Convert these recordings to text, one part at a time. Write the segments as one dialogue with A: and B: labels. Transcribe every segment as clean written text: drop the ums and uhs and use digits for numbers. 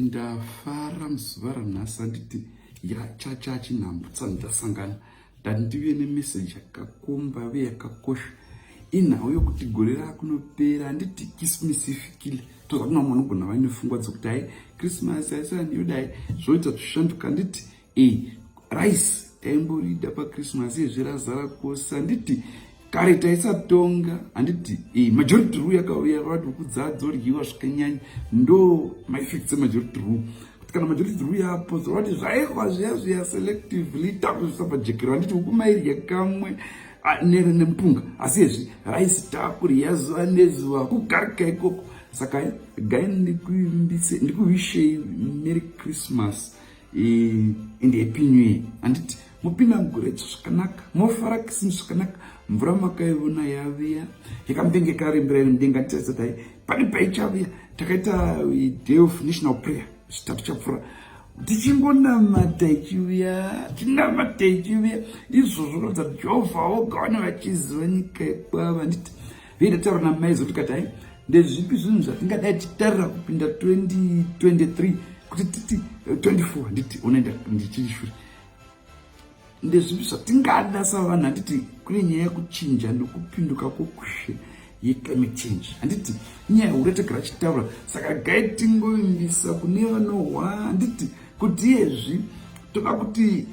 A: Ndafara muzuva ranhasi, handiti? Yachacha chinhambutsa ndasangana, ndati ndiuye nemeseji yakakomba uye yakakosha. Inhau yokuti gore rakunopera, handiti? Kisimisi ifikile. Toza kuna vamwe vanogona vaine pfungwa dzokuti hai, Christmas haisani yodai, zvoita zvishanduka, handiti? Rice taimborida paChristmas, izvi razara kwose, handiti? Kare taisatonga, handiti? Majority rule yakauya, vati kudzadzoryiwa zvikanyanya. Ndo maeffects emajority rule, kuti kana majority rule yapo, zovati zvairwa zviya zviya selectively, takuzvisa pajekero, handiti? Ukumairya kamwe nemupunga, asi izvi rice takurya zuva nezuva, kugarika ikoko. Saka gai ndikuimbise, ndikuwishei Merry Christmas and Happy New Year, handiti? Mupinda mugore zvakanaka, mofara Kisimusi zvakanaka. Mvura makaivona yaviya, yakambenge karembera iri mudenga, nditarisati pane paichaviya. Takaita day of national prayer 3 chapfuura, tichingonamata ichiuya, tinamata ichiuya. Izvozvo kuratidza kuti Jehovha woga vane vachiziva nyika yekwava, handiti? Veidataura namaizo, tikati hai, ndezvipi zvinhu zvatingadai tichitarira kupinda 2023, kuti titi 24, handiti? Unoenda ndichiri, ndezvipi zvatingada savanhu, handiti? Kune nyaya yekuchinja nokupinduka kwokushe yeclimate change, handiti? Inyaya huru yatagara chitaura. Saka gai tingoimbisa kune vanohwa, handiti, kuti iyezvi toda kuti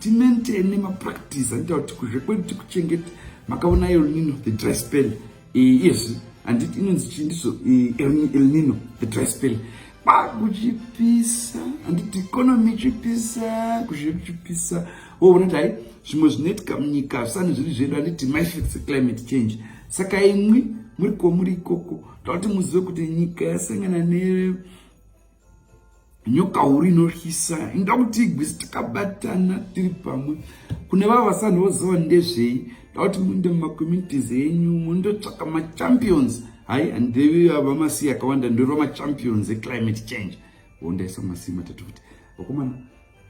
A: timaintaine mapractice, handita, kuti kuzve kwedu tikuchengete. Makaona El Nino, the dry spell, iyezvi, handiti? Inonzi chii ndizvo? El Nino, the dry spell, kwakuchipisa, handiti? Economy ichipisa, kuzve kuchipisa. Woona kuti hai, zvimwe zvinoitika munyika zvisani zviri zvedu, handiti? Maeffects climate change. Saka imwi muri kwamuri ikoko, toda kuti muzive kuti nyika yasangana nenyoka huru inotyisa, inoda kuti igwisi takabatana, tiri pamwe. Kune vava vasani voziva ndezvei, da kuti muende mumacommunities enyu, mundotsvaka machampions. Hai, handirevi vamasi akawanda, ndoreva machampions eclimate change. Wondaisa masi matatu futi, vakomana.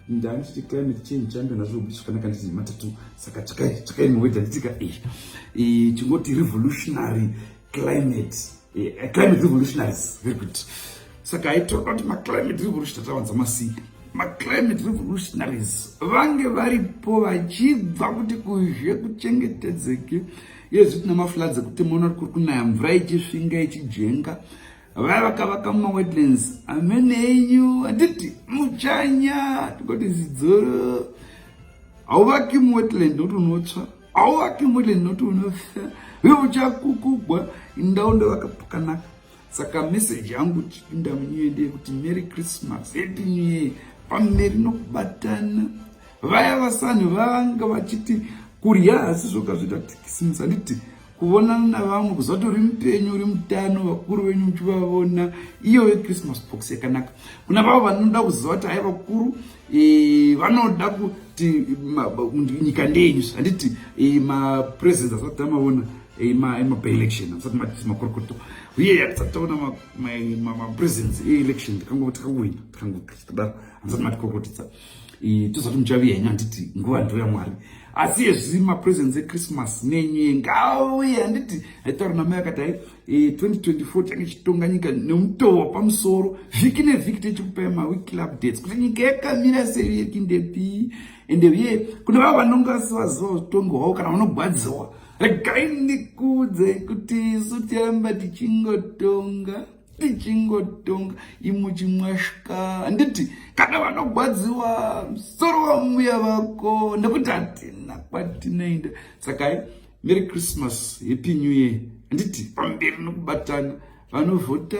A: Ndanichiti climate change champion azvobudi zvakanaka, nditi matatu. Saka tsvakai, tsvakai mawedhi, handitika? Chingoti revolutionary climate, climate revolutionaries, very good. Saka haitoda kuti maclimate revolution, tatawanza masi, maclimate revolutionaries vange varipo vachibva kuti kuzhe kuchengetedzeke. Iyezvi tina mafloods ekuti muona kuri kunaya mvura ichisvinga, ichijenga. Vaya vakavaka mumawetlands, amene enyu, handiti? Muchanya tikoti zidzoro, hauvaki muwetland nokuti unotsva, hauvaki muwetland nokuti unofa, uye uchakukugwa. Ndau ndovakapakanaka. Saka meseji yangu tichipinda munew year ndeyekuti Merry Christmas, Happy New Year, pamberi nokubatana. Vaya vasani vanga vachiti kurya hasi zvoga zvoita kuti Kisimusi, handiti? Kuvonana navamwe, kuziva kuti uri mupenyu, uri mutano, vakuru venyu muchivavona, iyoyo Christmas box yakanaka. Kuna vavo vanoda kuziva kuti hai, vakuru vanoda kuti nyika ndeyenyu, handiti? Mapresidents asati tamavona emaby-election, asati matisi makorokoto, uye atisati taona mapresidents eelection, tikangotina tikangokadaro, hamusati matikorokotedza, tozati muchaviya henyu, handiti? Nguva ndo yaMwari. Asi yezvi mapresents eChristmas nenyu ngauye, handiti? Aitaura namai akati hai, 2024 change chitonga nyika nemutoo wapamusoro, vhiki nevhiki tichikupai maweekly updates kuti nyika yakamira sei, yekindepi. Ende uye kune vavo vanonge vasivaziva utongi hwavo kana vanogwadziwa, regai ndikudze kuti isu tiramba tichingotonga, tichingotonga imuchimwashka, handiti? Kana vanogwadziwa, musoro wamuya vako, nekuti hatina kwatinoenda. Saka Merry Christmas, Happy New Year, handiti? Pamberi nokubatana. Vanovhota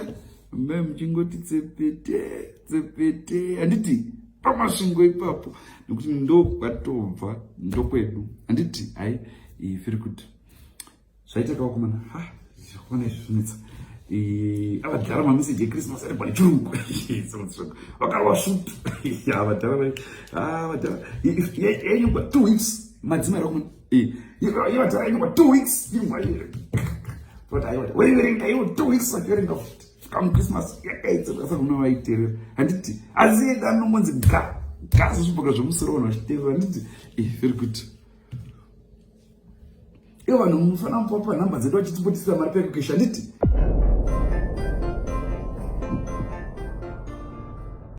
A: mai muchingoti tsepete tsepete, handiti? Pamasvingo ipapo, nekuti ndo kwatobva, ndokwedu, handiti? Hai, very good. Zvaita kawakomana. Ha, zvakomana, izvi zvinetsa. Avadhara mameseji eChristmas ari bwana chirungu, vakarwa svutu avadhara. Avadhara yainyogwa 2 weeks, madzimai rakomana, yevadhara yainyogwa 2 weeks. Waiverenga iwo 2 weeks, vachiverenga futi kamuChristmas yakaitsa kuna vaiteerera, handiti? Asi yedu anongonzi ga ga sezviboka zvemusoro, vanhu vachiteerera, handiti? Very good. Ivo vanhu mufanira mupapa nhamba dzedu vachitipotisira mari pekukesha, handiti?